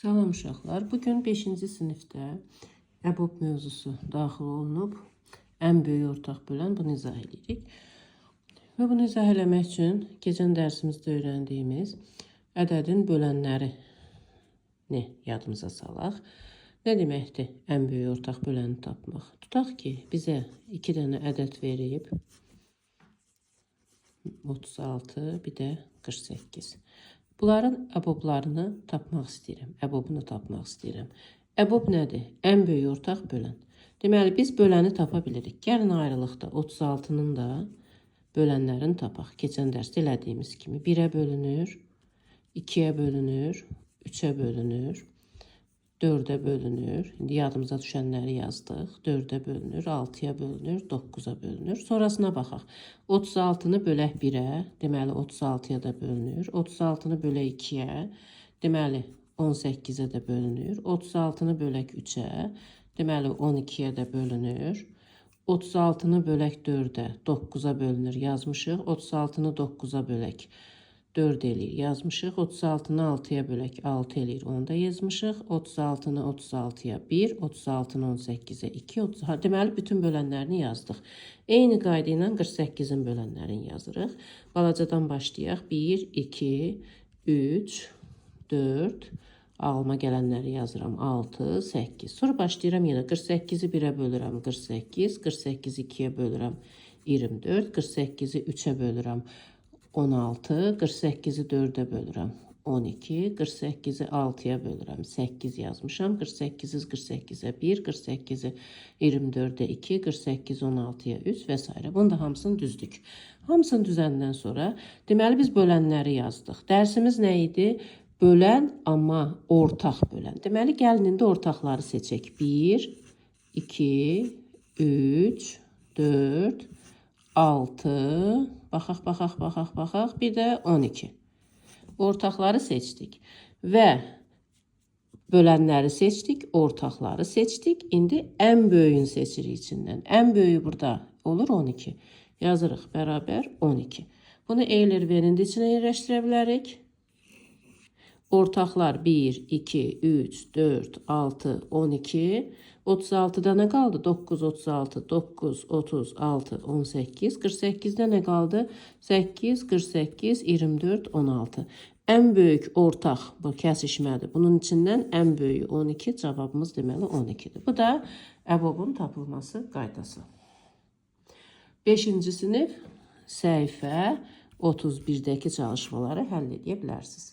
Salam uşaqlar. Bugün 5-ci sinifdə əbob mövzusu daxil olunub. Ən böyük ortaq bölən bunu izah edirik. Və bunu izah eləmək üçün keçən dərsimizdə öyrəndiyimiz ədədin bölənlərini yadımıza salaq. Nə deməkdir ən böyük ortaq böləni tapmaq? Tutaq ki, bizə 2 dənə ədəd verib. 36, bir də 48. Bunların əboblarını tapmaq istəyirəm. Əbobunu tapmaq istəyirəm. Əbob nədir? Ən böyük ortaq bölən. Deməli, biz böləni tapa bilirik. Gəlin ayrılıqda 36-nın da bölənlərini tapaq. Keçən dərsdə elədiyimiz kimi 1-ə bölünür, 2-yə bölünür, 3-ə bölünür, 4-ə bölünür. İndi yadımıza düşənləri yazdıq. 4-ə bölünür, 6-ya bölünür, 9-a bölünür. Sonrasına baxaq. 36-nı bölək 1-ə, deməli 36-ya da bölünür. 36-nı bölək 2-yə, deməli 18-ə də bölünür. 36-nı bölək 3-ə, deməli 12-yə də bölünür. 36-nı bölək 4-ə, 9-a bölünür yazmışıq. 36-nı 9-a bölək 4 eləyir yazmışıq. 36-nı 6-ya bölək 6 eləyir. Onu da yazmışıq. 36-nı 36-ya 1, 36-nı 18-ə 2, 30... Ha, deməli bütün bölənlərini yazdıq. Eyni qayda ilə 48-in bölənlərini yazırıq. Balacadan başlayaq. 1, 2, 3, 4, ağlıma gələnləri yazıram. 6, 8. Sonra başlayıram yenə 48-i 1-ə bölürəm 48, 48-i 2-yə bölürəm 24, 48-i 3-ə bölürəm 16, 48-i 4-ə bölürəm 12, 48-i 6-ya bölürəm 8 yazmışam. 48-i 48-ə 1, 48-i 24-ə 2, 48-i 16-ya 3 və s. Bunu da hamısını düzdük. Hamısını düzəndən sonra deməli biz bölənləri yazdıq. Dərsimiz nə idi? Bölən, amma ortaq bölən. Deməli gəlin indi ortaqları seçək. 1, 2, 3, 4, 6, baxaq, baxaq, baxaq, baxaq, bir də 12. Ortaqları seçdik və bölənləri seçdik, ortaqları seçdik. İndi ən böyüyünü seçirik içindən. Ən böyüyü burada olur 12. Yazırıq bərabər 12. Bunu Euler V-nin də içinə yerləşdirə bilərik. Ortaqlar 1, 2, 3, 4, 6, 12. 36-da nə qaldı? 9, 36, 9, 36, 18. 48-də nə qaldı? 8, 48, 24, 16. Ən böyük ortaq bu kəsişmədir. Bunun içindən ən böyüyü 12, cavabımız deməli 12-dir. Bu da əbobun tapılması qaydası. 5-ci sinif səhifə 31-dəki çalışmaları həll edə bilərsiniz.